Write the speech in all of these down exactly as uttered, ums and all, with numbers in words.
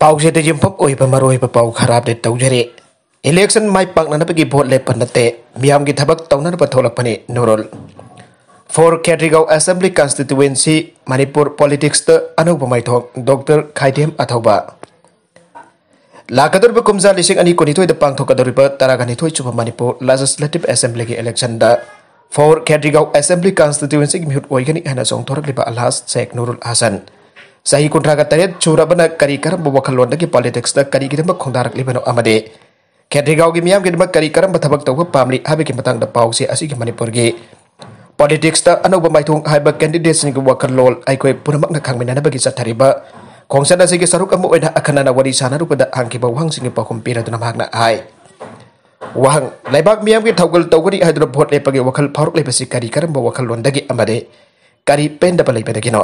ꯄꯥꯎꯁꯤꯗ ꯌꯨꯝꯐꯝ ꯑꯣꯏꯕ ꯃꯔꯨꯑꯣꯏꯕ ꯄꯥꯎ ꯈꯔ ꯑꯞꯗꯦꯠ ꯇꯧꯖꯔꯤ꯫ ꯏꯂꯦꯛꯁꯟ ꯃꯥꯏ ꯄꯥꯛꯅꯅꯕꯒꯤ ꯚꯣꯠ ꯂꯦꯞꯄ ꯅꯠꯇꯦ, ꯃꯤꯌꯥꯝꯒꯤ ꯊꯕꯛ ꯇꯧꯅꯅꯕ ꯊꯣꯛꯂꯛꯄꯅꯤ, ꯅꯨꯔꯨꯜ꯫ ꯐꯣꯔ ꯈꯦꯇ꯭ꯔꯤꯒꯥꯎ ꯑꯦꯁꯦꯝꯕ꯭ꯂꯤ ꯀꯟꯁꯇꯤꯇ꯭ꯋꯦꯟꯁꯤ, ꯃꯅꯤꯄꯨꯔ ꯄꯣꯂꯤꯇꯤꯛꯁꯇ ꯑꯅꯧꯕ ꯃꯥꯏꯊꯣꯡ, ꯗꯣꯛꯇꯔ ꯈꯥꯏꯗꯦꯝ ꯑꯊꯧꯕ꯫ ꯂꯥꯛꯀꯗꯧꯔꯤꯕ ꯀꯨꯝꯖꯥ ꯂꯤꯁꯤꯡ ꯑꯅꯤ ꯀꯨꯟꯅꯤꯊꯣꯏꯗ ꯄꯥꯡꯊꯣꯛꯀꯗꯧꯔꯤꯕ ꯇꯔꯥꯒ ꯅꯤꯊꯣꯏ ꯁꯨꯕ ꯃꯅꯤꯄꯨꯔ ꯂꯦꯖꯤꯁꯂꯦꯇꯤꯚ ꯑꯦꯁꯦꯝꯕ꯭ꯂꯤꯒꯤ ꯏꯂꯦꯛꯁꯟꯗ ꯐꯣꯔ ꯈꯦꯇ꯭ꯔꯤꯒꯥꯎ ꯑꯦꯁꯦꯝꯕ꯭ꯂꯤ ꯀꯟꯁꯇꯤꯇ꯭ꯋꯦꯟꯁꯤꯒꯤ ꯃꯤꯍꯨꯠ ꯑꯣꯏꯒꯅꯤ ꯍꯥꯏꯅ ꯆꯣꯡꯊꯣꯔꯛꯂꯤꯕ ꯑꯜꯍꯥꯖ ꯁꯦꯈ ꯅꯨꯔꯨꯜ ꯍꯁꯟ, ꯆꯍꯤ ꯀꯨꯟꯊ꯭ꯔꯥꯒ ꯇꯔꯦꯠ ꯁꯨꯔꯕꯅ ꯀꯔꯤ ꯀꯔꯝꯕ ꯋꯥꯈꯜꯂꯣꯟꯗꯒꯤ ꯄꯣꯂꯤꯇꯤꯛꯁꯇ ꯀꯔꯤꯒꯤꯗꯃꯛ ꯈꯣꯡꯗꯥꯔꯛꯂꯤꯕꯅꯣ ꯑꯃꯗꯤ ꯈꯦꯇ꯭ꯔꯤꯒꯥꯎꯒꯤ ꯃꯤꯌꯥꯝꯒꯤꯗꯃꯛ ꯀꯔꯤ ꯀꯔꯝꯕ ꯊꯕꯛ ꯇꯧꯕ ꯄꯥꯝꯂꯤ ꯍꯥꯏꯕꯒꯤ ꯃꯇꯥꯡꯗ ꯄꯥꯎꯁꯦ ꯑꯁꯤꯒꯤ ꯃꯅꯤꯄꯨꯔꯒꯤ ꯄꯣꯂꯤꯇꯤꯛꯁꯇ ꯑꯅꯧꯕ ꯃꯥꯏꯊꯣꯡ ꯍꯥꯏꯕ ꯀꯦꯟꯗꯤꯗꯦꯠꯁꯤꯡꯒꯤ ꯋꯥꯈꯜꯂꯣꯟ ꯑꯩꯈꯣꯏ ꯄꯨꯝꯅꯃꯛꯅ ꯈꯪꯃꯤꯟꯅꯅꯕꯒꯤ ꯆꯠꯊꯔꯤꯕ ꯈꯣꯡꯆꯠ ꯑꯁꯤꯒꯤ ꯁꯔꯨꯛ ꯑꯃ ꯑꯣꯏꯅ ꯑꯈꯟꯅꯅ ꯋꯥꯔꯤ ꯁꯥꯟꯅꯔꯨꯕꯗ ꯍꯪꯈꯤꯕ ꯋꯥꯍꯪꯁꯤꯡꯒꯤ ꯄꯥꯎꯈꯨꯝ ꯄꯤꯔꯗꯨꯅ ꯃꯍꯥꯛꯅ ꯍꯥꯏ꯫ ꯋꯥꯍꯪ: ꯂꯩꯕꯥꯛ ꯃꯤꯌꯥꯝꯒꯤ ꯊꯧꯒꯜ ꯇꯧꯒꯅꯤ ꯍꯥꯏꯗꯨꯅ ꯚꯣꯠ ꯂꯦꯞꯄꯒꯤ ꯋꯥꯈꯜ ꯐꯥꯎꯔꯛꯂꯤꯕꯁꯤ ꯀꯔꯤ ꯀꯔꯝꯕ ꯋꯥꯈꯜꯂꯣꯟꯗꯒꯤ ꯑꯃꯗꯤ ꯀꯔꯤ ꯄꯦꯟꯗꯕ ꯂꯩꯕꯗꯒꯤꯅꯣ?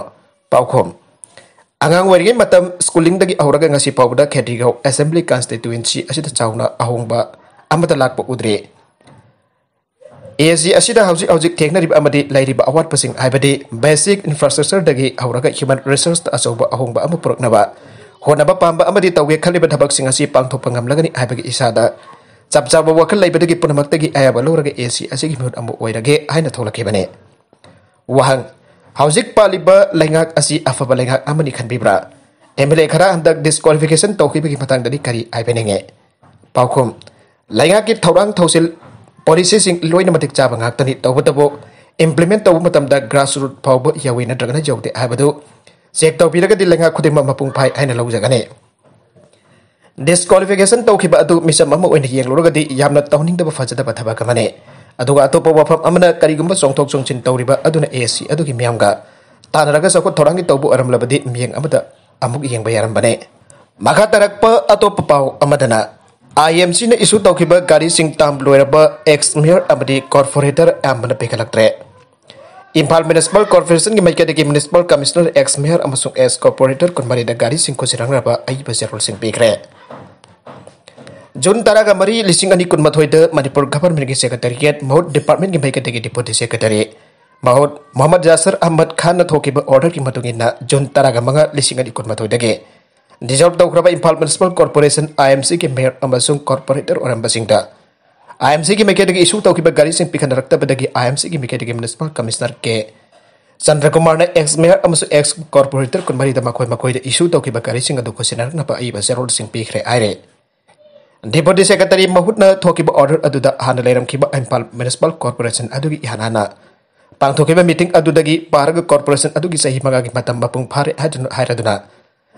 ꯄꯥꯎꯈꯨꯝ: ꯑꯉꯥꯡ ꯑꯣꯏꯔꯤꯉꯩ ꯃꯇꯝ ꯁ꯭ꯀꯨꯂꯤꯡꯗꯒꯤ ꯍꯧꯔꯒ ꯉꯁꯤ ꯐꯥꯎꯕꯗ ꯈꯦꯇ꯭ꯔꯤꯒꯥꯎ ꯑꯦꯁꯦꯝꯕ꯭ꯂꯤ ꯀꯟꯁꯇꯤꯇ꯭ꯋꯦꯟꯁꯤ ꯑꯁꯤꯗ ꯆꯥꯎꯅ ꯑꯍꯣꯡꯕ ꯑꯃꯠꯇ ꯂꯥꯛꯄ ꯎꯗ꯭ꯔꯤ꯫ ꯑꯦ ꯁꯤ ꯑꯁꯤꯗ ꯍꯧꯖꯤꯛ ꯍꯧꯖꯤꯛ ꯊꯦꯡꯅꯔꯤꯕ ꯑꯃꯗꯤ ꯂꯩꯔꯤꯕ ꯑꯋꯥꯠꯄꯁꯤꯡ, ꯍꯥꯏꯕꯗꯤ ꯕꯦꯁꯤꯛ ꯏꯟꯐ꯭ꯔꯥꯁ꯭ꯇ꯭ꯔꯛꯆꯔꯗꯒꯤ ꯍꯧꯔꯒ ꯍ꯭ꯌꯨꯃꯦꯟ ꯔꯤꯁꯣꯔꯁꯇ ꯑꯆꯧꯕ ꯑꯍꯣꯡꯕ ꯑꯃ ꯄꯨꯔꯛꯅꯕ ꯍꯣꯠꯅꯕ ꯄꯥꯝꯕ ꯑꯃꯗꯤ ꯇꯧꯒꯦ ꯈꯜꯂꯤꯕ ꯊꯕꯛꯁꯤꯡ ꯑꯁꯤ ꯄꯥꯡꯊꯣꯛꯄ ꯉꯝꯂꯒꯅꯤ ꯍꯥꯏꯕꯒꯤ ꯏꯁꯥꯗ ꯆꯞ ꯆꯥꯕ ꯋꯥꯈꯜ ꯂꯩꯕꯗꯒꯤ ꯄꯨꯝꯅꯃꯛꯇꯒꯤ ꯑꯌꯥꯕ ꯂꯧꯔꯒ ꯑꯦ ꯁꯤ ꯑꯁꯤꯒꯤ ꯃꯤꯍꯨꯠ ꯑꯃ ꯑꯣꯏꯔꯒꯦ ꯍꯥꯏꯅ ꯊꯣꯛꯂꯛꯈꯤꯕꯅꯤ꯫ ꯋꯥꯍꯪ: ꯍꯧꯖꯤꯛ ꯄꯥꯜꯂꯤꯕ ꯂꯩꯉꯥꯛ ꯑꯁꯤ ꯑꯐꯕ ꯂꯩꯉꯥꯛ ꯑꯃꯅꯤ ꯈꯟꯕꯤꯕ꯭ꯔꯥ? ꯑꯦꯝ ꯑꯦꯜ ꯑꯦ ꯈꯔ ꯍꯟꯗꯛ ꯗꯤꯁꯀ꯭ꯋꯥꯂꯤꯐꯤꯀꯦꯁꯟ ꯇꯧꯈꯤꯕꯒꯤ ꯃꯇꯥꯡꯗꯗꯤ ꯀꯔꯤ ꯍꯥꯏꯕꯤꯅꯤꯡꯉꯤ? ꯄꯥꯎꯈꯨꯝ: ꯂꯩꯉꯥꯛꯀꯤ ꯊꯧꯔꯥꯡ ꯊꯧꯁꯤꯜ, ꯄꯣꯂꯤꯁꯤꯁꯤꯡ ꯂꯣꯏꯅ ꯃꯇꯤꯛ ꯆꯥꯕ ꯉꯥꯛꯇꯅꯤ, ꯇꯧꯕꯇꯕꯨ ꯏꯝꯄ꯭ꯂꯤꯃꯦꯟ ꯇꯧꯕ ꯃꯇꯝꯗ ꯒ꯭ꯔꯥꯁ ꯔꯨꯠ ꯐꯥꯎꯕ ꯌꯧꯏ ꯅꯠꯇ꯭ꯔꯒꯅ ꯌꯧꯗꯦ ꯍꯥꯏꯕꯗꯨ ꯆꯦꯛ ꯇꯧꯕꯤꯔꯒꯗꯤ ꯂꯩꯉꯥꯛ ꯈꯨꯗꯤꯡꯃꯛ ꯃꯄꯨꯡ ꯐꯥꯏ ꯍꯥꯏꯅ ꯂꯧꯖꯒꯅꯤ꯫ ꯗꯤꯁꯀ꯭ꯋꯥꯂꯤꯐꯤꯀꯦꯁꯟ ꯇꯧꯈꯤꯕ ꯑꯗꯨ ꯃꯤꯆꯝ ꯑꯃ ꯑꯣꯏꯅ ꯌꯦꯡꯂꯨꯔꯒꯗꯤ ꯌꯥꯝꯅ ꯇꯧꯍꯟꯅꯤꯡꯗꯕ ꯐꯖꯗꯕ ꯊꯕꯛ ꯑꯃꯅꯤ꯫ ꯑꯗꯨꯒ ꯑꯇꯣꯞꯄ ꯋꯥꯐꯝ ꯑꯃꯅ, ꯀꯔꯤꯒꯨꯝꯕ ꯆꯣꯡꯊꯣꯛ ꯆꯣꯡꯁꯤꯟ ꯇꯧꯔꯤꯕ ꯑꯗꯨꯅ ꯑꯦ ꯁꯤ ꯑꯗꯨꯒꯤ ꯃꯤꯌꯥꯝꯒ ꯇꯥꯟꯅꯔꯒ ꯆꯥꯎꯈꯠ ꯊꯧꯔꯥꯡꯒꯤ ꯇꯧꯕ ꯑꯣꯏꯔꯝꯂꯕꯗꯤ ꯃꯤꯠꯌꯦꯡ ꯑꯃꯗ ꯑꯃꯨꯛ ꯌꯦꯡꯕ ꯌꯥꯔꯝꯕꯅꯤ꯫ ꯃꯈꯥ ꯇꯥꯔꯛꯄ ꯑꯇꯣꯞꯄ ꯄꯥꯎ ꯑꯃꯗꯅ, ꯑꯥꯏ ꯑꯦꯝ ꯁꯤꯅ ꯏꯁꯨ ꯇꯧꯈꯤꯕ ꯒꯥꯔꯤꯁꯤꯡ ꯇꯥꯝ ꯂꯣꯏꯔꯕ ꯑꯦꯛꯁ ꯃꯦꯌꯔ ꯑꯃꯗꯤ ꯀꯣꯔꯄꯣꯔꯦꯇꯔ ꯑꯌꯥꯝꯕꯅ ꯄꯤꯈꯠꯂꯛꯇ꯭ꯔꯦ꯫ ꯏꯝꯐꯥꯜ ꯃ꯭ꯌꯨꯅꯤꯁꯤꯄꯥꯜ ꯀꯣꯔꯄꯣꯔꯦꯁꯟꯒꯤ ꯃꯥꯏꯀꯩꯗꯒꯤ ꯃ꯭ꯌꯨꯅꯤꯁꯤꯄꯥꯜ ꯀꯃꯤꯁꯅꯔ, ꯑꯦꯛꯁ ꯃꯦꯌꯔ ꯑꯃꯁꯨꯡ ꯑꯦꯛꯁ ꯀꯣꯔꯄꯣꯔꯦꯇꯔ ꯀꯨꯟꯃꯔꯤꯗ ꯒꯥꯔꯤꯁꯤꯡ ꯈꯨꯠꯁꯤꯔꯪꯅꯕ ꯑꯏꯕ ꯆꯦꯔꯣꯜꯁꯤꯡ ꯄꯤꯈ꯭ꯔꯦ꯫ ꯖꯨꯟ ꯇꯔꯥꯒ ꯃꯔꯤ, ꯂꯤꯁꯤꯡ ꯑꯅꯤ ꯀꯨꯟꯃꯥꯊꯣꯏꯗ ꯃꯅꯤꯄꯨꯔ ꯒꯚꯔꯟꯃꯦꯟꯠꯀꯤ ꯁꯦꯀ꯭ꯔꯦꯇꯔꯤꯌꯦꯠ ꯃꯍꯨꯠ ꯗꯤꯄꯥꯔꯠꯃꯦꯟꯠꯀꯤ ꯃꯥꯏꯀꯩꯗꯒꯤ ꯗꯤꯄꯨꯇꯤ ꯁꯦꯀ꯭ꯔꯦꯇꯔꯤ ꯃꯍꯨꯠ ꯃꯣꯍꯝꯃꯗ ꯌꯥꯁꯔ ꯑꯍꯃꯗ ꯈꯥꯟꯅ ꯊꯣꯛꯈꯤꯕ ꯑꯣꯔꯗꯔꯒꯤ ꯃꯇꯨꯡ ꯏꯟꯅ ꯖꯨꯟ ꯇꯔꯥꯒ ꯃꯉꯥ, ꯂꯤꯁꯤꯡ ꯑꯅꯤ ꯀꯨꯟꯃꯥꯊꯣꯏꯗꯒꯤ Dissolve ꯇꯧꯈ꯭ꯔꯕ ꯏꯝꯐꯥꯜ ꯃ꯭ꯌꯨꯅꯤꯁꯤꯄꯥꯜ ꯀꯣꯔꯄꯣꯔꯦꯁꯟ, IMC ꯒꯤ ꯃꯦꯌꯔ ꯑꯃꯁꯨꯡ ꯀꯣꯔꯄꯣꯔꯦꯇꯔ ꯑꯣꯏꯔꯝꯕꯁꯤꯡꯗ IMC ꯒꯤ ꯃꯥꯏꯀꯩꯗꯒꯤ issue ꯇꯧꯈꯤꯕ ꯒꯥꯔꯤꯁꯤꯡ ꯄꯤꯈꯠꯅꯔꯛꯇꯕꯗꯒꯤ IMC ꯒꯤ ꯃꯥꯏꯀꯩꯗꯒꯤ ꯃ꯭ꯌꯨꯅꯤꯁꯤꯄꯥꯜ ꯀꯃꯤꯁꯅꯔ ꯀꯦ ꯆꯟꯗ꯭ꯔꯀꯨꯃꯥꯔꯅ ex mayor ꯑꯃꯁꯨꯡ ex corporator ꯀꯨꯟꯃꯔꯤꯗ ꯃꯈꯣꯏ ꯃꯈꯣꯏꯗ issue ꯇꯧꯈꯤꯕ ꯒꯥꯔꯤꯁꯤꯡ ꯑꯗꯨ ꯈꯨꯠꯁꯤꯟꯅꯔꯛꯅꯕ ꯑꯏꯕ ꯆꯦꯔꯣꯜꯁꯤꯡ ꯄꯤꯈ꯭ꯔꯦ ꯍꯥꯏꯔꯦ꯫ Deputy Secretary ꯃꯍꯨꯠꯅ ꯊꯣꯛꯈꯤꯕ order ꯑꯗꯨꯗ ꯍꯥꯟꯅ ꯂꯩꯔꯝꯈꯤꯕ ꯏꯝꯐꯥꯜ ꯃ꯭ꯌꯨꯅꯤꯁꯤꯄꯥꯜ ꯀꯣꯔꯄꯣꯔꯦꯁꯟ ꯑꯗꯨꯒꯤ ꯏꯍꯥꯟ ꯍꯥꯟꯅ ꯄꯥꯡꯊꯣꯛꯈꯤꯕ meeting ꯑꯗꯨꯗꯒꯤ ꯄꯥꯔꯒ ꯀꯣꯔꯄꯣꯔꯦꯁꯟ ꯑꯗꯨꯒꯤ ꯆꯍꯤ ꯃꯉꯥꯒꯤ ꯃꯇꯝ ꯃꯄꯨꯡ ꯐꯥꯔꯦ ꯍꯥꯏꯗꯨꯅ, ꯍꯥꯏꯔꯗꯨꯅ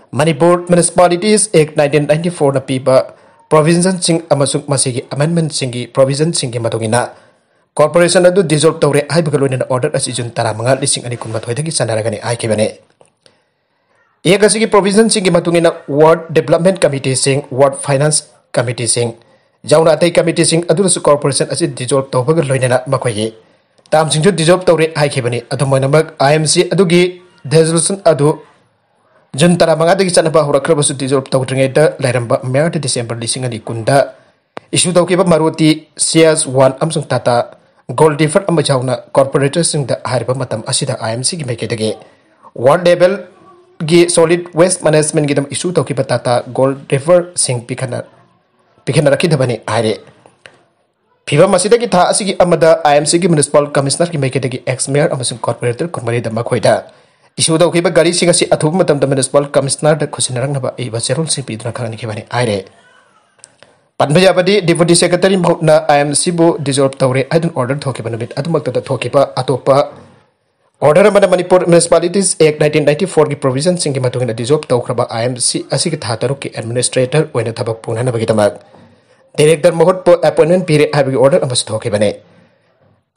Manipur Municipalities Act nineteen ninety fourꯅ ꯄꯤꯕ provisionꯁꯤꯡ ꯑꯃꯁꯨꯡ ꯃꯁꯤꯒꯤ amendmentꯁꯤꯡꯒꯤ provisionꯁꯤꯡꯒꯤ ꯃꯇꯨꯡ ꯏꯟꯅ ꯀꯣꯔꯄꯣꯔꯦꯁꯟ ꯑꯗꯨ dissolve ꯇꯧꯔꯦ ꯍꯥꯏꯕꯒ ꯂꯣꯏꯅꯅ order ꯑꯁꯤ ꯖꯨꯟ ꯇꯔꯥꯃꯉꯥ, ꯂꯤꯁꯤꯡ ꯑꯅꯤ ꯀꯨꯟꯃꯥꯊꯣꯏꯗꯒꯤ ꯆꯠꯅꯔꯒꯅꯤ ꯍꯥꯏꯈꯤꯕꯅꯤ꯫ Act ꯑꯁꯤꯒꯤ provisionꯁꯤꯡꯒꯤ ꯃꯇꯨꯡ ꯏꯟꯅ ward development committeeꯁꯤꯡ, ward finance committeeꯁꯤꯡ ꯌꯥꯎꯅ ꯑꯇꯩ committeeꯁꯤꯡ ꯑꯗꯨꯅꯁꯨ ꯀꯣꯔꯄꯣꯔꯦꯁꯟ ꯑꯁꯤ dissolve ꯇꯧꯕꯒ ꯂꯣꯏꯅꯅ ꯃꯈꯣꯏꯒꯤ termꯁꯤꯡꯁꯨ dissolve ꯇꯧꯔꯦ ꯍꯥꯏꯈꯤꯕꯅꯤ꯫ ꯑꯗꯨꯝ ꯑꯣꯏꯅꯃꯛ, IMC ꯑꯗꯨꯒꯤ dissolution ꯑꯗꯨ ꯖꯨꯟ ꯇꯔꯥꯃꯉꯥꯗꯒꯤ ꯆꯠꯅꯕ ꯍꯧꯔꯛꯈ꯭ꯔꯕꯁꯨ, dissolve ꯇꯧꯗ꯭ꯔꯤꯉꯩꯗ ꯂꯩꯔꯝꯕ ꯃꯦꯌꯔꯗ ꯗꯤꯁꯦꯝꯕꯔ ꯂꯤꯁꯤꯡ ꯑꯅꯤ ꯀꯨꯟꯗ issue ꯇꯧꯈꯤꯕ ꯃꯥꯔꯨꯇꯤ Ciaz one ꯑꯃꯁꯨꯡ ꯇꯥꯇꯥ Gold River ꯑꯃ ꯌꯥꯎꯅ ꯀꯣꯔꯄꯣꯔꯦꯇꯔꯁꯤꯡꯗ ꯍꯥꯏꯔꯤꯕ ꯃꯇꯝ ꯑꯁꯤꯗ IMCꯒꯤ ꯃꯥꯏꯀꯩꯗꯒꯤ ward levelꯒꯤ solid waste managementꯒꯤꯗꯃꯛ issue ꯇꯧꯈꯤꯕ ꯇꯥꯇꯥ Gold Riverꯁꯤꯡ ꯄꯤꯈꯠꯅ-, ꯄꯤꯈꯠꯅꯔꯛꯈꯤꯗꯕꯅꯤ ꯍꯥꯏꯔꯤ꯫ ꯐꯤꯚꯝ ꯑꯁꯤꯗꯒꯤ ꯊꯥ ꯑꯁꯤꯒꯤ ꯑꯃꯗ IMCꯒꯤ ꯃ꯭ꯌꯨꯅꯤꯁꯤꯄꯥꯜ ꯀꯃꯤꯁꯅꯔꯒꯤ ꯃꯥꯏꯀꯩꯗꯒꯤ ex mayor ꯑꯃꯁꯨꯡ ꯀꯣꯔꯄꯣꯔꯦꯇꯔ ꯀꯨꯟꯃꯔꯤꯗ ꯃꯈꯣꯏꯗ issue ꯇꯧꯈꯤꯕ ꯒꯥꯔꯤꯁꯤꯡ ꯑꯁꯤ ꯑꯊꯨꯕ ꯃꯇꯝꯗ ꯃ꯭ꯌꯨꯅꯤꯁꯤꯄꯥꯜ ꯀꯃꯤꯁꯅꯔꯗ ꯈꯨꯠꯁꯤꯟꯅꯔꯛꯅꯕ ꯑꯏꯕ ꯆꯦꯔꯣꯜꯁꯤꯡ ꯄꯤꯗꯨꯅ ꯈꯪꯍꯟꯈꯤꯕꯅꯤ ꯍꯥꯏꯔꯦ꯫ ꯄꯟꯕ ꯌꯥꯕꯗꯤ, Deputy Secretary ꯃꯍꯨꯠꯅ IMCꯕꯨ dissolve ꯇꯧꯔꯦ ꯍꯥꯏꯗꯨꯅ order ꯊꯣꯛꯈꯤꯕ ꯅꯨꯃꯤꯠ ꯑꯗꯨꯃꯛꯇꯗ ꯊꯣꯛꯈꯤꯕ ꯑꯇꯣꯞꯄ order ꯑꯃꯅ Manipur Municipalities Act nineteen ninety fourꯒꯤ provisionꯁꯤꯡꯒꯤ ꯃꯇꯨꯡ ꯏꯟꯅ dissolve ꯇꯧꯈ꯭ꯔꯕ IMC ꯑꯁꯤꯒꯤ ꯊꯥ ꯇꯔꯨꯛꯀꯤ administrator ꯑꯣꯏꯅ ꯊꯕꯛ ꯄꯨꯅꯅꯕꯒꯤꯗꯃꯛ director ꯃꯍꯨꯠꯄꯨ appointment ꯄꯤꯔꯦ ꯍꯥꯏꯕꯒꯤ order ꯑꯃꯁꯨ ꯊꯣꯛꯈꯤꯕꯅꯤ꯫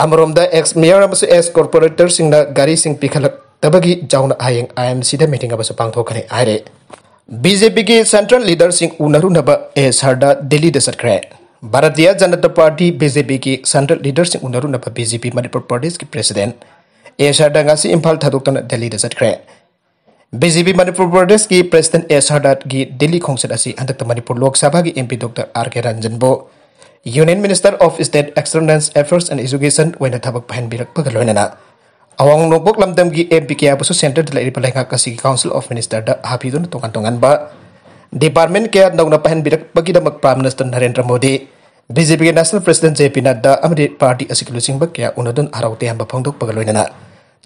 ꯑꯃꯔꯣꯝꯗ, ex mayor ꯑꯃꯁꯨꯡ ex corporatorꯁꯤꯡꯅ ꯒꯥꯔꯤꯁꯤꯡ ꯄꯤꯈꯠꯂꯛꯇꯕꯒꯤ ꯆꯥꯎꯅ ꯍꯌꯦꯡ IMCꯗ meeting ꯑꯃꯁꯨ ꯄꯥꯡꯊꯣꯛꯀꯅꯤ ꯍꯥꯏꯔꯦ꯫ BJPꯒꯤ central leaderꯁꯤꯡ ꯎꯅꯔꯨꯅꯕ A Shraddha ꯗꯤꯜꯂꯤꯗ ꯆꯠꯈ꯭ꯔꯦ꯫ Bharatiya Janata party, BJPꯒꯤ central leaderꯁꯤꯡ ꯎꯅꯔꯨꯅꯕ BJP Manipur ꯄ꯭ꯔꯗꯦꯁꯀꯤ president A Shraddha ꯉꯁꯤ ꯏꯝꯐꯥꯜ ꯊꯥꯗꯣꯛꯇꯨꯅ ꯗꯤꯜꯂꯤꯗ ꯆꯠꯈ꯭ꯔꯦ꯫ BJP ꯃꯅꯤꯄꯨꯔ ꯄ꯭ꯔꯗꯦꯁꯀꯤ president A Shraddhaꯒꯤ ꯗꯤꯜꯂꯤ ꯈꯣꯡꯆꯠ ꯑꯁꯤ ꯍꯟꯗꯛꯇ ꯃꯅꯤꯄꯨꯔ ꯂꯣꯛ ꯁꯚꯥꯒꯤ MP Doctor R K Ranjanꯕꯨ Union Minister of State External Affairs and Education ꯑꯣꯏꯅ ꯊꯕꯛ ꯄꯥꯏꯍꯟꯕꯤꯔꯛꯄꯒ ꯂꯣꯏꯅꯅ ꯑꯋꯥꯡ ꯅꯣꯡꯄꯣꯛ ꯂꯝꯗꯝꯒꯤ M P ꯀꯌꯥꯕꯨꯁꯨ centreꯗ ꯂꯩꯔꯤꯕ ꯂꯩꯉꯥꯛ ꯑꯁꯤꯒꯤ Council of Ministerꯗ ꯍꯥꯞꯄꯤꯗꯨꯅ ꯇꯣꯉꯥꯟ ꯇꯣꯉꯥꯟꯕ department ꯀꯌꯥ ꯅꯧꯅ ꯄꯥꯏꯍꯟꯕꯤꯔꯛꯄꯒꯤꯗꯃꯛ Prime Minister Narendra Modi, B J Pꯒꯤ National President J P ꯅꯗ꯭ꯗꯥ ꯑꯃꯗꯤ party ꯑꯁꯤꯒꯤ ꯂꯨꯆꯤꯡꯕ ꯀꯌꯥ ꯎꯅꯗꯨꯅ ꯍꯔꯥꯎ ꯇꯌꯥꯝꯕ ꯐꯣꯡꯗꯣꯛꯄꯒ ꯂꯣꯏꯅꯅ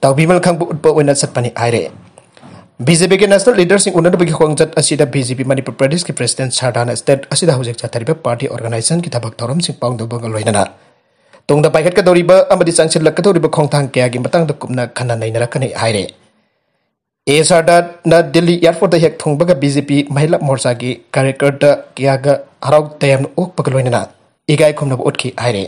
ꯇꯧꯕꯤꯃꯜ ꯈꯪꯕ ꯎꯠꯄ ꯑꯣꯏꯅ ꯆꯠꯄꯅꯤ ꯍꯥꯏꯔꯦ꯫ B J Pꯒꯤ national leaderꯁꯤꯡ ꯎꯅꯅꯕꯒꯤ ꯈꯣꯡꯆꯠ ꯑꯁꯤꯗ B J P ꯃꯅꯤꯄꯨꯔ ꯄ꯭ꯔꯗꯦꯁꯀꯤ President ꯁꯔꯗꯥꯅ state ꯑꯁꯤꯗ ꯍꯧꯖꯤꯛ ꯆꯠꯊꯔꯤꯕ party organizationꯒꯤ ꯊꯕꯛ ꯊꯧꯔꯝꯁꯤꯡ ꯄꯥꯡꯊꯣꯛꯄꯒ ꯂꯣꯏꯅꯅ ꯇꯨꯡꯗ ꯄꯥꯏꯈꯠꯀꯗꯧꯔꯤꯕ ꯑꯃꯗꯤ ꯆꯪꯁꯤꯜꯂꯛꯀꯗꯧꯔꯤꯕ ꯈꯣꯡꯊꯥꯡ ꯀꯌꯥꯒꯤ ꯃꯇꯥꯡꯗ ꯀꯨꯞꯅ ꯈꯟꯅ ꯅꯩꯅꯔꯛꯀꯅꯤ ꯍꯥꯏꯔꯦ꯫ A ꯁꯔꯗꯥꯅ ꯗꯤꯜꯂꯤ airportꯇ ꯍꯦꯛ ꯊꯨꯡꯕꯒ B J P ꯃꯍꯤꯂꯥ ꯃꯣꯔꯆꯥꯒꯤ ꯀꯥꯔꯌꯀꯔꯇ ꯀꯌꯥꯒ ꯍꯔꯥꯎ ꯇꯌꯥꯝꯅ ꯑꯣꯛꯄꯒ ꯂꯣꯏꯅꯅ ꯏꯀꯥꯏ ꯈꯨꯝꯅꯕ ꯎꯠꯈꯤ ꯍꯥꯏꯔꯦ꯫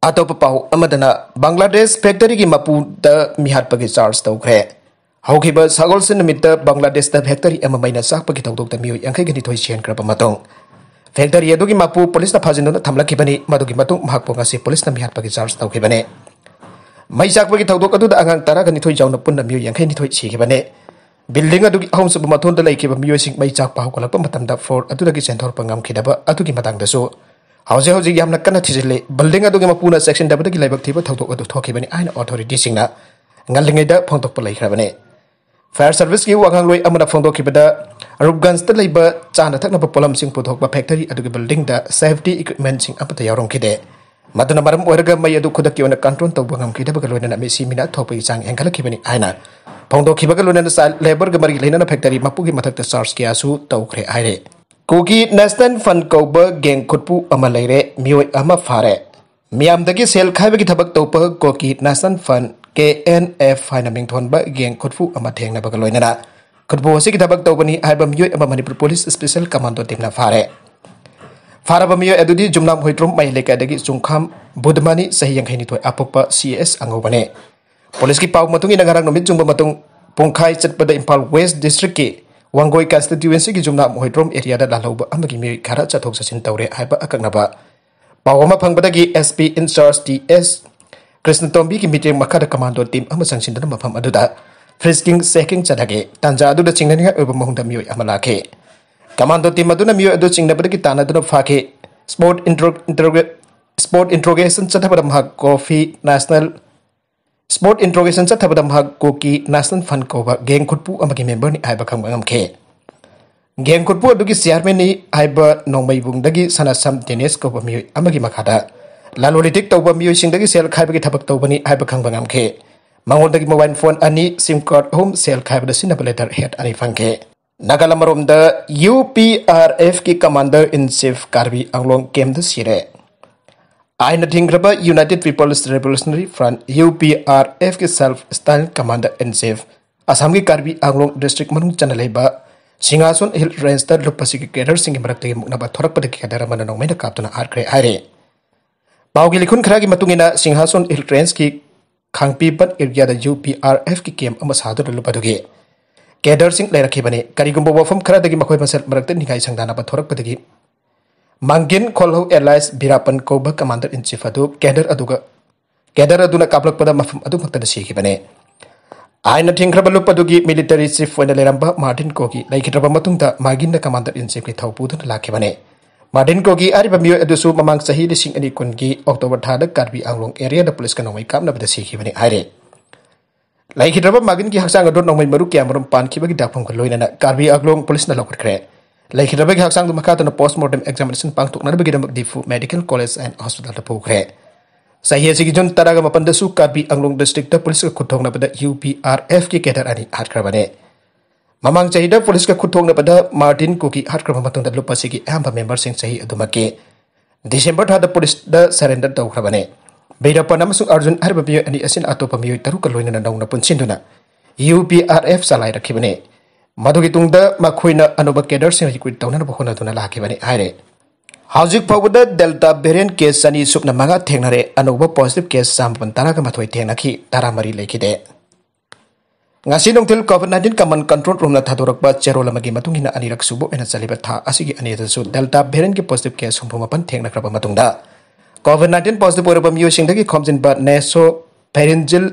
ꯑꯇꯣꯞꯄ ꯄꯥꯎ ꯑꯃꯗꯅ, ꯕꯪꯒ꯭ꯂꯥꯗꯦꯁ factoryꯒꯤ ꯃꯄꯨꯗ ꯃꯤꯍꯥꯠꯄꯒꯤ charge ꯇꯧꯈ꯭ꯔꯦ꯫ ꯍꯧꯈꯤꯕ ꯁꯒꯣꯜꯁꯦꯟ ꯅꯨꯃꯤꯠꯇ ꯕꯪꯒ꯭ꯂꯥꯗꯦꯁꯇ factory ꯑꯃ ꯃꯩꯅ ꯆꯥꯛꯄꯒꯤ ꯊꯧꯗꯣꯛꯇ ꯃꯤꯑꯣꯏ ꯌꯥꯡꯈꯩꯒ ꯅꯤꯊꯣꯏ ꯁꯤꯍꯟꯈ꯭ꯔꯕ ꯃꯇꯨꯡ, factory ꯑꯗꯨꯒꯤ ꯃꯄꯨ ꯄꯨꯂꯤꯁꯅ ꯐꯥꯖꯤꯟꯗꯨꯅ ꯊꯝꯂꯛꯈꯤꯕꯅꯤ꯫ ꯃꯗꯨꯒꯤ ꯃꯇꯨꯡ ꯃꯍꯥꯛꯄꯨ ꯉꯁꯤ ꯄꯨꯂꯤꯁꯅ ꯃꯤꯍꯥꯠꯄꯒꯤ charge ꯇꯧꯈꯤꯕꯅꯤ꯫ ꯃꯩ ꯆꯥꯛꯄꯒꯤ ꯊꯧꯗꯣꯛ ꯑꯗꯨꯗ ꯑꯉꯥꯡ ꯇꯔꯥꯒ ꯅꯤꯊꯣꯏ ꯌꯥꯎꯅ ꯄꯨꯟꯅ ꯃꯤꯑꯣꯏ ꯌꯥꯡꯈꯩ ꯅꯤꯊꯣꯏ ꯁꯤꯈꯤꯕꯅꯤ꯫ Building ꯑꯗꯨꯒꯤ ꯑꯍꯨꯝꯁꯨꯕ ꯃꯊꯣꯟꯗ ꯂꯩꯈꯤꯕ ꯃꯤꯑꯣꯏꯁꯤꯡ ꯃꯩ ꯆꯥꯛꯄ ꯍꯧꯒꯠꯂꯛꯄ ꯃꯇꯝꯗ floor ꯑꯗꯨꯗꯒꯤ ꯆꯦꯟꯊꯣꯔꯛꯄ ꯉꯝꯈꯤꯗꯕ ꯑꯗꯨꯒꯤ ꯃꯇꯥꯡꯗꯁꯨ ꯍꯧꯖꯤꯛ ꯍꯧꯖꯤꯛ ꯌꯥꯝꯅ ꯀꯟꯅ ꯊꯤꯖꯤꯜꯂꯤ꯫ Building ꯑꯗꯨꯒꯤ ꯃꯄꯨꯅ ꯆꯦꯛꯁꯤꯟꯗꯕꯗꯒꯤ ꯂꯥꯏꯕꯛ ꯊꯤꯕ ꯊꯧꯗꯣꯛ ꯑꯗꯨ ꯊꯣꯛꯈꯤꯕꯅꯤ ꯍꯥꯏꯅ authorityꯁꯤꯡꯅ ꯉꯜꯂꯤꯉꯩꯗ ꯐꯣꯡꯗꯣꯛꯄ ꯂꯩꯈ꯭ꯔꯕꯅꯤ꯫ Fire serviceꯀꯤ ꯋꯥꯉꯥꯡꯂꯣꯏ ꯑꯃꯅ ꯐꯣꯡꯗꯣꯛꯈꯤꯕꯗ, ꯔꯨꯞꯒꯟꯖꯇ ꯂꯩꯕ ꯆꯥꯅ ꯊꯛꯅꯕ ꯄꯣꯠꯂꯝꯁꯤꯡ ꯄꯨꯊꯣꯛꯄ factory ꯑꯗꯨꯒꯤ buildingꯗ safety equipmentꯁꯤꯡ ꯑꯃꯠꯇ ꯌꯥꯎꯔꯝꯈꯤꯗꯦ꯫ ꯃꯗꯨꯅ ꯃꯔꯝ ꯑꯣꯏꯔꯒ ꯃꯩ ꯑꯗꯨ ꯈꯨꯗꯛꯀꯤ ꯑꯣꯏꯅ control ꯇꯧꯕ ꯉꯝꯈꯤꯗꯕꯒ ꯂꯣꯏꯅꯅ ꯃꯤꯁꯤ ꯃꯤꯅꯥ ꯊꯣꯛꯄꯒꯤ ꯆꯥꯡ ꯍꯦꯟꯒꯠꯂꯛꯈꯤꯕꯅꯤ ꯍꯥꯏꯅ ꯐꯣꯡꯗꯣꯛꯈꯤꯕꯒ ꯂꯣꯏꯅꯅ child labourꯒ ꯃꯔꯤ ꯂꯩꯅꯅ factory ꯃꯄꯨꯒꯤ ꯃꯊꯛꯇ charge ꯀꯌꯥꯁꯨ ꯇꯧꯈ꯭ꯔꯦ ꯍꯥꯏꯔꯦ꯫ Kuki National Front ꯀꯧꯕ gang ꯈꯨꯠꯄꯨ ꯑꯃ ꯂꯩꯔꯦ, ꯃꯤꯑꯣꯏ ꯑꯃ ꯐꯥꯔꯦ꯫ ꯃꯤꯌꯥꯝꯗꯒꯤ ꯁꯦꯜ ꯈꯥꯏꯕꯒꯤ ꯊꯕꯛ ꯇꯧꯕ Kuki National Front, K N F ꯍꯥꯏꯅ ꯃꯤꯡꯊꯣꯟꯕ gang ꯈꯨꯠꯄꯨ ꯑꯃ ꯊꯦꯡꯅꯕꯒ ꯂꯣꯏꯅꯅ ꯈꯨꯠꯄꯨ ꯑꯁꯤꯒꯤ ꯊꯕꯛ ꯇꯧꯕꯅꯤ ꯍꯥꯏꯕ ꯃꯤꯑꯣꯏ ꯑꯃ ꯃꯅꯤꯄꯨꯔ police special commando teamꯅ ꯐꯥꯔꯦ꯫ ꯐꯥꯔꯕ ꯃꯤꯑꯣꯏ ꯑꯗꯨꯗꯤ ꯖꯨꯝꯅꯥꯝ ꯍꯨꯏꯗ꯭ꯔꯣꯝ ꯃꯌꯥꯏ ꯂꯩꯀꯥꯏꯗꯒꯤ ꯆꯨꯡꯈꯥꯝ ꯕꯨꯙꯃꯅꯤ, ꯆꯍꯤ ꯌꯥꯡꯈꯩ ꯅꯤꯊꯣꯏ, ꯑꯄꯣꯛꯄ C S ꯑꯉꯧꯕꯅꯤ꯫ Policeꯀꯤ ꯄꯥꯎ ꯃꯇꯨꯡ ꯏꯟꯅ ꯉꯔꯥꯡ ꯅꯨꯃꯤꯠ ꯆꯨꯡꯕ ꯃꯇꯨꯡ ꯄꯨꯡꯈꯥꯏ ꯆꯠꯄꯗ ꯏꯝꯐꯥꯜ West Districtꯀꯤ ꯋꯥꯡꯒꯣꯏ constituencyꯒꯤ ꯖꯨꯝꯅꯥꯝ ꯍꯨꯏꯗ꯭ꯔꯣꯝ areaꯗ ꯂꯥꯜꯍꯧꯕ ꯑꯃꯒꯤ ꯃꯤꯑꯣꯏ ꯈꯔ ꯆꯠꯊꯣꯛ ꯆꯠꯁꯤꯟ ꯇꯧꯔꯦ ꯍꯥꯏꯕ ꯑꯀꯛꯅꯕ ꯄꯥꯎ ꯑꯃ ꯐꯪꯕꯗꯒꯤ S P in charge T S ꯀ꯭ꯔꯤꯁꯅꯇꯣꯝꯕꯤꯒꯤ ꯃꯤꯠꯌꯦꯡ ꯃꯈꯥꯗ commando team ꯑꯃ ꯆꯪꯁꯤꯟꯗꯨꯅ ꯃꯐꯝ ꯑꯗꯨꯗ frisking checking ꯆꯠꯊꯈꯤ꯫ ꯇꯥꯟꯖꯥ ꯑꯗꯨꯗ ꯆꯤꯡꯅꯅꯤꯡꯉꯥꯏ ꯑꯣꯏꯕ ꯃꯑꯣꯡꯗ ꯃꯤꯑꯣꯏ ꯑꯃ ꯂꯥꯛꯈꯤ꯫ Commando team ꯑꯗꯨꯅ ꯃꯤꯑꯣꯏ ꯑꯗꯨ ꯆꯤꯡꯅꯕꯗꯒꯤ ꯇꯥꯟꯅꯗꯨꯅ ꯐꯥꯈꯤ꯫ Spot intro-, interroga-, spot interrogation ꯆꯠꯊꯕꯗ ꯃꯍꯥꯛ Kuki National Spot interrogation ꯆꯠꯊꯕꯗ ꯃꯍꯥꯛ ꯀꯨꯀꯤ National Front ꯀꯧꯕ gang ꯈꯨꯠꯄꯨ ꯑꯃꯒꯤ memberꯅꯤ ꯍꯥꯏꯕ ꯈꯪꯕ ꯉꯝꯈꯤ꯫ Gang ꯈꯨꯠꯄꯨ ꯑꯗꯨꯒꯤ chairmanꯅꯤ ꯍꯥꯏꯕ ꯅꯣꯡꯃꯩꯕꯨꯡꯗꯒꯤ ꯁꯅꯥꯁꯝ ꯗꯦꯅꯤꯁ ꯀꯧꯕ ꯃꯤꯑꯣꯏ ꯑꯃꯒꯤ ꯃꯈꯥꯗ ꯂꯂꯣꯟ ꯏꯇꯤꯛ ꯇꯧꯕ ꯃꯤꯑꯣꯏꯁꯤꯡꯗꯒꯤ ꯁꯦꯜ ꯈꯥꯏꯕꯒꯤ ꯊꯕꯛ ꯇꯧꯕꯅꯤ ꯍꯥꯏꯕ ꯈꯪꯕ ꯉꯝꯈꯤ꯫ ꯃꯉꯣꯟꯗꯒꯤ mobile phone ꯑꯅꯤ, SIM card ꯑꯍꯨꯝ, ꯁꯦꯜ ꯈꯥꯏꯕꯗ ꯁꯤꯖꯤꯟꯅꯕ leather hat ꯑꯅꯤ ꯐꯪꯈꯤ꯫ ꯅꯥꯒꯥꯂꯦꯟ ꯑꯃꯔꯣꯝꯗ, UPRFꯀꯤ Commander in Chief ꯀꯥꯔꯕꯤ ꯑꯪꯂꯣꯡ campꯇ ꯁꯤꯔꯦ꯫ ꯑꯥꯏꯟꯅ ꯊꯤꯡꯈ꯭ꯔꯕ United People's Revolutionary Front, UPRFꯀꯤ self styled Commander in Chief, ꯑꯁꯥꯝꯒꯤ ꯀꯥꯔꯕꯤ ꯑꯪꯂꯣꯡ district ꯃꯅꯨꯡ ꯆꯟꯅ ꯂꯩꯕ ꯁꯤꯡꯍꯥꯁꯣꯟ Hill Rangeꯇ ꯂꯨꯞꯄ ꯑꯁꯤꯒꯤ cadreꯁꯤꯡꯒꯤ ꯃꯔꯛꯇꯒꯤ ꯃꯨꯛꯅꯕ ꯊꯣꯔꯛꯄꯗꯒꯤ cadre ꯑꯃꯅ ꯅꯣꯡꯃꯩꯅ ꯀꯥꯞꯇꯨꯅ ꯍꯥꯠꯈ꯭ꯔꯦ ꯍꯥꯏꯔꯤ꯫ ꯄꯥꯎꯒꯤ ꯂꯤꯈꯨꯟ ꯈꯔꯒꯤ ꯃꯇꯨꯡ ꯏꯟꯅ, ꯁꯤꯡꯍꯥꯁꯣꯟ Hill Rangeꯀꯤ ꯈꯥꯡꯄꯤꯕꯟ areaꯗ UPRFꯀꯤ camp ꯑꯃ ꯁꯥꯗꯨꯅ ꯂꯨꯞꯄ ꯑꯗꯨꯒꯤ cadreꯁꯤꯡ ꯂꯩꯔꯛꯈꯤꯕꯅꯤ꯫ ꯀꯔꯤꯒꯨꯝꯕ ꯋꯥꯐꯝ ꯈꯔꯗꯒꯤ ꯃꯈꯣꯏ ꯃꯁꯦꯜ ꯃꯔꯛꯇ ꯅꯤꯡꯉꯥꯏ ꯁꯪꯗꯥꯅꯕ ꯊꯣꯔꯛꯄꯗꯒꯤ ꯃꯥꯡꯒꯤꯟ ꯈꯣꯜꯍꯧ alias ꯕꯤꯔꯥꯄꯟ ꯀꯧꯕ Commander in Chief ꯑꯗꯨ cadre ꯑꯗꯨꯒ, cadre ꯑꯗꯨꯅ ꯀꯥꯞꯂꯛꯄꯗ ꯃꯐꯝ ꯑꯗꯨꯃꯛꯇꯗ ꯁꯤꯈꯤꯕꯅꯤ꯫ ꯑꯥꯏꯟꯅ ꯊꯤꯡꯈ꯭ꯔꯕ ꯂꯨꯞ ꯑꯗꯨꯒꯤ military chief ꯑꯣꯏꯅ ꯂꯩꯔꯝꯕ ꯃꯥꯔꯇꯤꯟ ꯀꯣꯒꯤ ꯂꯩꯈꯤꯗ꯭ꯔꯕ ꯃꯇꯨꯡꯗ ꯃꯥꯒꯤꯟꯅ Commander in Chiefꯀꯤ ꯊꯧ ꯄꯨꯗꯨꯅ ꯂꯥꯛꯈꯤꯕꯅꯤ꯫ ꯃꯥꯔꯇꯤꯟ ꯀꯣꯒꯤ ꯍꯥꯏꯔꯤꯕ ꯃꯤꯑꯣꯏ ꯑꯗꯨꯁꯨ ꯃꯃꯥꯡ ꯆꯍꯤ ꯂꯤꯁꯤꯡ ꯑꯅꯤ ꯀꯨꯟꯒꯤ October ꯊꯥꯗ ꯀꯥꯔꯕꯤ ꯑꯪꯂꯣꯡ areaꯗ policeꯀ ꯅꯣꯡꯃꯩ ꯀꯥꯞꯅꯕꯗ ꯁꯤꯈꯤꯕꯅꯤ ꯍꯥꯏꯔꯤ꯫ ꯂꯩꯈꯤꯗ꯭ꯔꯕ ꯃꯥꯒꯤꯟꯒꯤ ꯍꯛꯆꯥꯡ ꯑꯗꯨ ꯅꯣꯡꯃꯩ ꯃꯔꯨ ꯀꯌꯥꯃꯔꯨꯝ ꯄꯥꯟꯈꯤꯕꯒꯤ ꯗꯥꯛꯐꯝꯒ ꯂꯣꯏꯅꯅ ꯀꯥꯔꯕꯤ ꯑꯪꯂꯣꯡ policeꯅ ꯂꯧꯈꯠꯈ꯭ꯔꯦ꯫ ꯂꯩꯈꯤꯗ꯭ꯔꯕꯒꯤ ꯍꯛꯆꯥꯡꯗꯨ ꯃꯈꯥ ꯇꯥꯅ post mortem examination ꯄꯥꯡꯊꯣꯛꯅꯅꯕꯒꯤꯗꯃꯛ ꯗꯤꯐꯨ medical college and hospitalꯗ ꯄꯨꯈ꯭ꯔꯦ꯫ ꯆꯍꯤ ꯑꯁꯤꯒꯤ June ꯇꯔꯥꯒ ꯃꯥꯄꯟꯗꯁꯨ ꯀꯥꯔꯕꯤ ꯑꯪꯂꯣꯡ districtꯇ policeꯀ ꯈꯨꯠꯊꯣꯛꯅꯕꯗ UPRFꯀꯤ cadre ꯑꯅꯤ ꯍꯥꯠꯈ꯭ꯔꯕꯅꯤ꯫ ꯃꯃꯥꯡ ꯆꯍꯤꯗ policeꯀ ꯈꯨꯠꯊꯣꯛꯅꯕꯗ ꯃꯥꯔꯇꯤꯟ ꯀꯨꯀꯤ ꯍꯥꯠꯈ꯭ꯔꯕ ꯃꯇꯨꯡꯗ ꯂꯨꯞ ꯑꯁꯤꯒꯤ ꯑꯌꯥꯝꯕ memberꯁꯤꯡ ꯆꯍꯤ ꯑꯗꯨꯃꯛꯀꯤ December ꯊꯥꯗ policeꯇ surrender ꯇꯧꯈ꯭ꯔꯕꯅꯤ꯫ ꯕꯤꯔꯥꯄꯟ ꯑꯃꯁꯨꯡ ꯑꯔꯖꯨꯟ ꯍꯥꯏꯔꯤꯕ ꯃꯤꯑꯣꯏ ꯑꯅꯤ ꯑꯁꯤꯅ ꯑꯇꯣꯞꯄ ꯃꯤꯑꯣꯏ ꯇꯔꯨꯛꯀ ꯂꯣꯏꯅꯅ ꯅꯧꯅ ꯄꯨꯟꯁꯤꯟꯗꯨꯅ UPRF ꯆꯂꯥꯏꯔꯛꯈꯤꯕꯅꯤ꯫ ꯃꯗꯨꯒꯤ ꯇꯨꯡꯗ ꯃꯈꯣꯏꯅ ꯑꯅꯧꯕ cadreꯁꯤꯡ recruit ꯇꯧꯅꯅꯕ ꯍꯣꯠꯅꯗꯨꯅ ꯂꯥꯛꯈꯤꯕꯅꯤ ꯍꯥꯏꯔꯦ꯫ ꯍꯧꯖꯤꯛ ꯐꯥꯎꯕꯗ Delta variant case ꯆꯥꯅꯤ ꯁꯨꯞꯅ ꯃꯉꯥ ꯊꯦꯡꯅꯔꯦ, ꯑꯅꯧꯕ positive case ꯆꯥꯃꯥꯄꯟ ꯇꯔꯥꯒ ꯃꯥꯊꯣꯏ ꯊꯦꯡꯅꯈꯤ, ꯇꯔꯥꯃꯔꯤ ꯂꯩꯈꯤꯗꯦ꯫ ꯉꯁꯤ ꯅꯨꯡꯊꯤꯜ COVID nineteen common control roomꯅ ꯊꯥꯗꯣꯔꯛꯄ ꯆꯦꯔꯣꯜ ꯑꯃꯒꯤ ꯃꯇꯨꯡ ꯏꯟꯅ, ꯑꯅꯤꯔꯛ ꯁꯨꯕ ꯑꯣꯏꯅ ꯆꯠꯂꯤꯕ ꯊꯥ ꯑꯁꯤꯒꯤ ꯑꯅꯤꯗꯁꯨ Delta variantꯀꯤ positive case ꯍꯨꯝꯐꯨ ꯃꯥꯄꯟ ꯊꯦꯡꯅꯈ꯭ꯔꯕ ꯃꯇꯨꯡꯗ, COVID nineteen positive ꯑꯣꯏꯔꯕ ꯃꯤꯑꯣꯏꯁꯤꯡꯗꯒꯤ ꯈꯣꯝꯖꯤꯟꯕ nasopharyngeal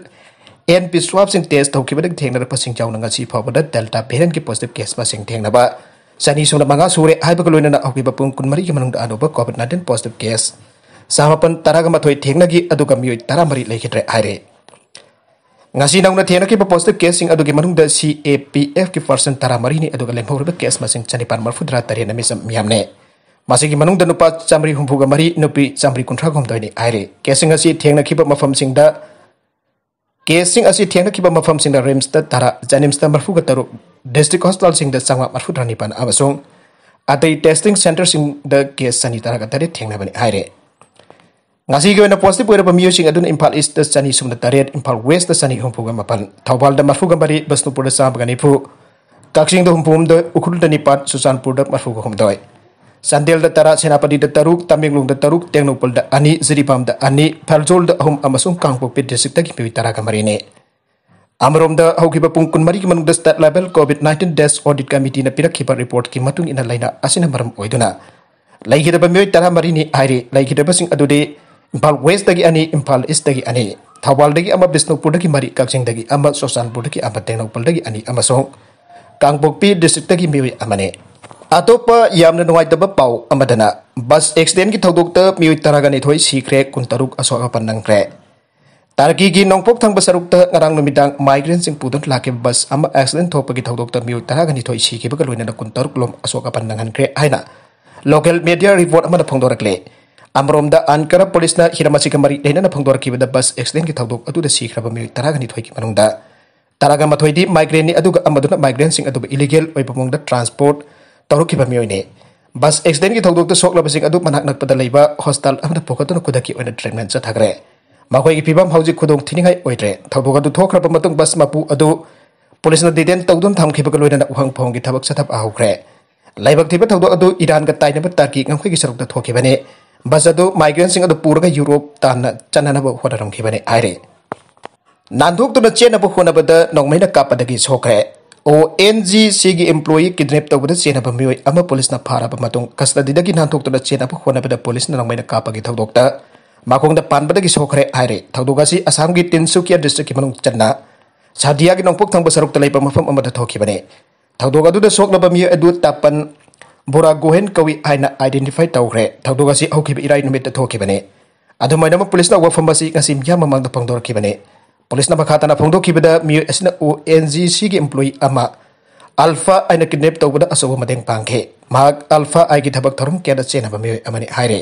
N P swabꯁꯤꯡ test ꯇꯧꯈꯤꯕꯗꯒꯤ ꯊꯦꯡꯅꯔꯛꯄꯁꯤꯡ ꯌꯥꯎꯅ ꯉꯁꯤ ꯐꯥꯎꯕꯗ Delta variantꯀꯤ positive case ꯃꯁꯤꯡ ꯊꯦꯡꯅꯕ ꯆꯥꯅꯤ ꯁꯨꯞꯅ ꯃꯉꯥ ꯁꯨꯔꯦ ꯍꯥꯏꯕꯒ ꯂꯣꯏꯅꯅ ꯍꯧꯈꯤꯕ ꯄꯨꯡ ꯀꯨꯟꯃꯔꯤꯒꯤ ꯃꯅꯨꯡꯗ ꯑꯅꯧꯕ COVID nineteen positive case ꯆꯥꯃꯥꯄꯟ ꯇꯔꯥꯒ ꯃꯥꯊꯣꯏ ꯊꯦꯡꯅꯈꯤ, ꯑꯗꯨꯒ ꯃꯤꯑꯣꯏ ꯇꯔꯥꯃꯔꯤ ꯂꯩꯈꯤꯗ꯭ꯔꯦ ꯍꯥꯏꯔꯦ꯫ ꯉꯁꯤ ꯅꯧꯅ ꯊꯦꯡꯅꯈꯤꯕ positive caseꯁꯤꯡ ꯑꯗꯨꯒꯤ ꯃꯅꯨꯡꯗ C A P Fꯀꯤ person ꯇꯔꯥꯃꯔꯤꯅꯤ, ꯑꯗꯨꯒ ꯂꯦꯝꯍꯧꯔꯤꯕ case ꯃꯁꯤꯡ ꯆꯅꯤꯄꯥꯟ ꯃꯔꯤꯐꯨꯇꯔꯥ ꯇꯔꯦꯠꯅ ꯃꯤꯆꯝ ꯃꯤꯌꯥꯝꯅꯤ꯫ ꯃꯁꯤꯒꯤ ꯃꯅꯨꯡꯗ ꯅꯨꯄꯥ ꯆꯥꯃꯔꯤ ꯍꯨꯝꯐꯨꯒ ꯃꯔꯤ, ꯅꯨꯄꯤ ꯆꯥꯃꯔꯤ ꯀꯨꯟꯊ꯭ꯔꯥ ꯍꯨꯝꯗꯣꯏꯅꯤ ꯍꯥꯏꯔꯤ꯫ Caseꯁꯤꯡ ꯑꯁꯤ ꯊꯦꯡꯅꯈꯤꯕ ꯃꯐꯝꯁꯤꯡꯗ, caseꯁꯤꯡ ꯑꯁꯤ ꯊꯦꯡꯅꯈꯤꯕ ꯃꯐꯝꯁꯤꯡꯗ RIMSꯇ ꯇꯔꯥ, JNIMSꯇ ꯃꯔꯤꯐꯨꯒ ꯇꯔꯨꯛ, district hospitalꯁꯤꯡꯗ ꯆꯥꯝꯃꯉꯥ ꯃꯔꯤꯐꯨꯇꯔꯥ ꯅꯤꯄꯥꯟ ꯑꯃꯁꯨꯡ ꯑꯇꯩ testing centreꯁꯤꯡꯗ case ꯆꯅꯤ ꯇꯔꯥꯒ ꯇꯔꯦꯠ ꯊꯦꯡꯅꯕꯅꯤ ꯍꯥꯏꯔꯤ꯫ ꯉꯁꯤꯒꯤ ꯑꯣꯏꯅ positive ꯑꯣꯏꯔꯕ ꯃꯤꯑꯣꯏꯁꯤꯡ ꯑꯗꯨꯅ ꯏꯝꯐꯥꯜ Eastꯇ ꯆꯅꯤ ꯁꯨꯞꯅ ꯇꯔꯦꯠ, ꯏꯝꯐꯥꯜ Westꯇ ꯆꯅꯤ ꯍꯨꯝꯐꯨꯒ ꯃꯥꯄꯟ, ꯊꯧꯕꯥꯜꯗ ꯃꯔꯤꯐꯨꯒ ꯃꯔꯤ, ꯕꯤꯁꯅꯨꯄꯨꯔꯗ ꯆꯥꯝꯃꯒ ꯅꯤꯐꯨ, ꯀꯛꯆꯤꯡꯗ ꯍꯨꯝꯐꯨꯍꯨꯝꯗꯣꯏ, ꯎꯈ꯭ꯔꯨꯜꯗ ꯅꯤꯄꯥꯟ, ꯆꯨꯔꯆꯥꯟꯄꯨꯔꯗ ꯃꯔꯤꯐꯨꯒ ꯍꯨꯝꯗꯣꯏ, ꯆꯥꯟꯗꯦꯜꯗ ꯇꯔꯥ, ꯁꯦꯅꯥꯄꯇꯤꯗ ꯇꯔꯨꯛ, ꯇꯃꯦꯡꯂꯣꯡꯗ ꯇꯔꯨꯛ, ꯇꯦꯡꯅꯧꯄꯜꯗ ꯑꯅꯤ, ꯖꯤꯔꯤꯕꯥꯝꯗ ꯑꯅꯤ, ꯐꯦꯔꯖꯣꯜꯗ ꯑꯍꯨꯝ ꯑꯃꯁꯨꯡ ꯀꯥꯡꯄꯣꯛꯄꯤ districtꯇꯒꯤ ꯃꯤꯑꯣꯏ ꯇꯔꯥꯒ ꯃꯔꯤꯅꯤ꯫ ꯑꯃꯔꯣꯝꯗ, ꯍꯧꯈꯤꯕ ꯄꯨꯡ ꯀꯨꯟꯃꯔꯤꯒꯤ ꯃꯅꯨꯡꯗ state level COVID nineteen death audit committeeꯅ ꯄꯤꯔꯛꯈꯤꯕ reportꯀꯤ ꯃꯇꯨꯡ ꯏꯟꯅ, ꯂꯥꯏꯅꯥ ꯑꯁꯤꯅ ꯃꯔꯝ ꯑꯣꯏꯗꯨꯅ ꯂꯩꯈꯤꯗꯕ ꯃꯤꯑꯣꯏ ꯇꯔꯥꯃꯔꯤꯅꯤ ꯍꯥꯏꯔꯤ꯫ ꯂꯩꯈꯤꯗꯕꯁꯤꯡ ꯑꯗꯨꯗꯤ ꯏꯝꯐꯥꯜ Westꯇꯒꯤ ꯑꯅꯤ, ꯏꯝꯐꯥꯜ Eastꯇꯒꯤ ꯑꯅꯤ, ꯊꯧꯕꯥꯜꯗꯒꯤ ꯑꯃ, ꯕꯤꯁꯅꯨꯄꯨꯔꯗꯒꯤ ꯃꯔꯤ, ꯀꯛꯆꯤꯡꯗꯒꯤ ꯑꯃ, ꯆꯨꯔꯆꯥꯟꯄꯨꯔꯗꯒꯤ ꯑꯃ, ꯇꯦꯡꯅꯧꯄꯜꯗꯒꯤ ꯑꯅꯤ ꯑꯃꯁꯨꯡ ꯀꯥꯡꯄꯣꯛꯄꯤ districtꯇꯒꯤ ꯃꯤꯑꯣꯏ ꯑꯃꯅꯤ꯫ ꯑꯇꯣꯞꯄ ꯌꯥꯝꯅ ꯅꯨꯡꯉꯥꯏꯇꯕ ꯄꯥꯎ ꯑꯃꯗꯅ, bus accidentꯀꯤ ꯊꯧꯗꯣꯛꯇ ꯃꯤꯑꯣꯏ ꯇꯔꯥꯒ ꯅꯤꯊꯣꯏ ꯁꯤꯈ꯭ꯔꯦ, ꯀꯨꯟꯇꯔꯨꯛ ꯑꯁꯣꯛ ꯑꯄꯟ ꯅꯪꯈ꯭ꯔꯦ꯫ ꯇꯔꯀꯤꯒꯤ ꯅꯣꯡꯄꯣꯛ ꯊꯪꯕ ꯁꯔꯨꯛꯇ ꯉꯔꯥꯡ ꯅꯨꯃꯤꯗꯥꯡ migrantꯁꯤꯡ ꯄꯨꯗꯨꯅ ꯂꯥꯛꯈꯤꯕ bus ꯑꯃ accident ꯊꯣꯛꯄꯒꯤ ꯊꯧꯗꯣꯛꯇ ꯃꯤꯑꯣꯏ ꯇꯔꯥꯒ ꯅꯤꯊꯣꯏ ꯁꯤꯈꯤꯕꯒ ꯂꯣꯏꯅꯅ ꯀꯨꯟꯇꯔꯨꯛ ꯂꯣꯝ ꯑꯁꯣꯛ ꯑꯄꯟ ꯅꯪꯍꯟꯈ꯭ꯔꯦ ꯍꯥꯏꯅ local media report ꯑꯃꯅ ꯐꯣꯡꯗꯣꯔꯛꯂꯦ꯫ ꯑꯃꯔꯣꯝꯗ, Ankara policeꯅ ꯍꯤꯔꯝ ꯑꯁꯤꯒ ꯃꯔꯤ ꯂꯩꯅꯅ ꯐꯣꯡꯗꯣꯔꯛꯈꯤꯕꯗ, bus accidentꯀꯤ ꯊꯧꯗꯣꯛ ꯑꯗꯨꯗ ꯁꯤꯈ꯭ꯔꯕ ꯃꯤꯑꯣꯏ ꯇꯔꯥꯒ ꯅꯤꯊꯣꯏꯒꯤ ꯃꯅꯨꯡꯗ ꯇꯔꯥꯒ ꯃꯥꯊꯣꯏꯗꯤ migrantꯅꯤ, ꯑꯗꯨꯒ ꯑꯃꯗꯨꯅ migrantꯁꯤꯡ ꯑꯗꯨꯕꯨ illegal ꯑꯣꯏꯕ ꯃꯑꯣꯡꯗ transport ꯇꯧꯔꯛꯈꯤꯕ ꯃꯤꯑꯣꯏꯅꯤ꯫ Bus accidentꯀꯤ ꯊꯧꯗꯣꯛꯇ ꯁꯣꯛꯂꯕꯁꯤꯡ ꯑꯗꯨ ꯃꯅꯥꯛ ꯅꯛꯄꯗ ꯂꯩꯕ hospital ꯑꯃꯗ ꯄꯨꯈꯠꯇꯨꯅ ꯈꯨꯗꯛꯀꯤ ꯑꯣꯏꯅ treatment ꯆꯠꯊꯈ꯭ꯔꯦ꯫ ꯃꯈꯣꯏꯒꯤ ꯐꯤꯕꯝ ꯍꯧꯖꯤꯛ ꯈꯨꯗꯣꯡ ꯊꯤꯅꯤꯡꯉꯥꯏ ꯑꯣꯏꯗ꯭ꯔꯦ꯫ ꯊꯧꯗꯣꯛ ꯑꯗꯨ ꯊꯣꯛꯈ꯭ꯔꯕ ꯃꯇꯨꯡ, bus ꯃꯄꯨ ꯑꯗꯨ policeꯅ detain ꯇꯧꯗꯨꯅ ꯊꯝꯈꯤꯕꯒ ꯂꯣꯏꯅꯅ ꯎꯍꯪ ꯐꯨꯍꯪꯒꯤ ꯊꯕꯛ ꯆꯠꯊꯕ ꯍꯧꯈ꯭ꯔꯦ꯫ ꯂꯥꯏꯕꯛ ꯊꯤꯕ ꯊꯧꯗꯣꯛ ꯑꯗꯨ ꯏꯔꯥꯟꯒ ꯇꯥꯏꯅꯕ ꯇꯔꯀꯤ ꯉꯝꯈꯩꯒꯤ ꯁꯔꯨꯛꯇ ꯊꯣꯛꯈꯤꯕꯅꯤ꯫ Bus ꯑꯗꯨ migrantꯁꯤꯡ ꯑꯗꯨ ꯄꯨꯔꯒ ꯌꯨꯔꯣꯞ ꯇꯥꯟꯅ ꯆꯠꯅꯅꯕ ꯍꯣꯠꯅꯔꯝꯈꯤꯕꯅꯤ ꯍꯥꯏꯔꯤ꯫ ꯅꯥꯟꯊꯣꯛꯇꯨꯅ ꯆꯦꯟꯅꯕ ꯍꯣꯠꯅꯕꯗ ꯅꯣꯡꯃꯩꯅ ꯀꯥꯞꯄꯗꯒꯤ ꯁꯣꯛꯈ꯭ꯔꯦ꯫ ONGCꯒꯤ employee kidnap ꯇꯧꯕꯗ ꯆꯦꯟꯅꯕ ꯃꯤꯑꯣꯏ ꯑꯃ policeꯅ ꯐꯥꯔꯕ ꯃꯇꯨꯡ, custodyꯗꯒꯤ ꯅꯥꯟꯊꯣꯛꯇꯨꯅ ꯆꯦꯟꯅꯕ ꯍꯣꯠꯅꯕꯗ policeꯅ ꯅꯣꯡꯃꯩꯅ ꯀꯥꯞꯄꯒꯤ ꯊꯧꯗꯣꯛꯇ ꯃꯈꯣꯡꯗ ꯄꯥꯟꯕꯗꯒꯤ ꯁꯣꯛꯈ꯭ꯔꯦ ꯍꯥꯏꯔꯤ꯫ ꯊꯧꯗꯣꯛ ꯑꯁꯤ ꯑꯁꯥꯝꯒꯤ ꯇꯤꯟꯁꯨꯀꯤꯌꯥ districtꯀꯤ ꯃꯅꯨꯡ ꯆꯟꯅ ꯁꯥꯗꯤꯌꯥꯒꯤ ꯅꯣꯡꯄꯣꯛ ꯊꯪꯕ ꯁꯔꯨꯛꯇ ꯂꯩꯕ ꯃꯐꯝ ꯑꯃꯗ ꯊꯣꯛꯈꯤꯕꯅꯤ꯫ ꯊꯧꯗꯣꯛ ꯑꯗꯨꯗ ꯁꯣꯛꯂꯕ ꯃꯤꯑꯣꯏ ꯑꯗꯨ ꯇꯥꯄꯟ ꯕꯣꯔꯥꯒꯣꯍꯦꯟ ꯀꯧꯏ ꯍꯥꯏꯅ identify ꯇꯧꯈ꯭ꯔꯦ꯫ ꯊꯧꯗꯣꯛ ꯑꯁꯤ ꯍꯧꯈꯤꯕ ꯏꯔꯥꯏ ꯅꯨꯃꯤꯠꯇ ꯊꯣꯛꯈꯤꯕꯅꯤ꯫ ꯑꯗꯨꯝ ꯑꯣꯏꯅꯃꯛ, policeꯅ ꯋꯥꯐꯝ ꯑꯁꯤ ꯉꯁꯤ ꯃꯤꯌꯥꯝ ꯃꯃꯥꯡꯗ ꯐꯣꯡꯗꯣꯔꯛꯈꯤꯕꯅꯤ꯫ ꯄꯨꯂꯤꯁꯅ ꯃꯈꯥ ꯇꯥꯅ ꯐꯣꯡꯗꯣꯛꯈꯤꯕꯗ, ꯃꯤꯑꯣꯏ ꯑꯁꯤꯅ ꯑꯣ ꯑꯦꯟ ꯖꯤ ꯁꯤꯒꯤ employee ꯑꯃ ꯑꯜꯐꯥ ꯑꯥꯏꯅ kidnap ꯇꯧꯕꯗ ꯑꯆꯧꯕ ꯃꯇꯦꯡ ꯄꯥꯡꯈꯤ꯫ ꯃꯍꯥꯛ ꯑꯜꯐꯥ ꯑꯥꯏꯒꯤ ꯊꯕꯛ ꯊꯧꯔꯝ ꯀꯌꯥꯗ ꯆꯦꯟꯅꯕ ꯃꯤꯑꯣꯏ ꯑꯃꯅꯤ ꯍꯥꯏꯔꯦ꯫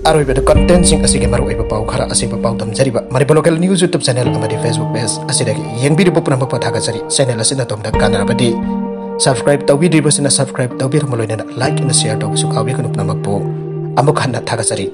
ꯑꯔꯣꯏꯕꯗ contentꯁꯤꯡ ꯑꯁꯤꯒꯤ ꯃꯔꯨꯑꯣꯏꯕ ꯄꯥꯎ ꯈꯔ ꯑꯁꯤꯕ ꯄꯥꯎꯗꯝꯖꯔꯤꯕ Manipur Local News YouTube channel ꯑꯃꯗꯤ Facebook page ꯑꯁꯤꯗꯒꯤ ꯌꯦꯡꯕꯤꯔꯤꯕ ꯄꯨꯝꯅꯃꯛꯄꯨ ꯊꯥꯒꯠꯆꯔꯤ꯫ Channel ꯑꯁꯤꯅ ꯑꯗꯣꯝꯗ ꯀꯥꯟꯅꯔꯕꯗꯤ subscribe ꯇꯧꯕꯤꯗ꯭ꯔꯤꯕꯁꯤꯅ subscribe ꯇꯧꯕꯤꯔꯝꯕ ꯂꯣꯏꯅꯅ like ꯑꯃ share ꯇꯧꯕꯁꯨ ꯀꯥꯎꯕꯤꯒꯅꯨ꯫ ꯄꯨꯝꯅꯃꯛꯄꯨ ꯑꯃꯨꯛ ꯍꯟꯅ ꯊꯥꯒꯠꯆꯔꯤ꯫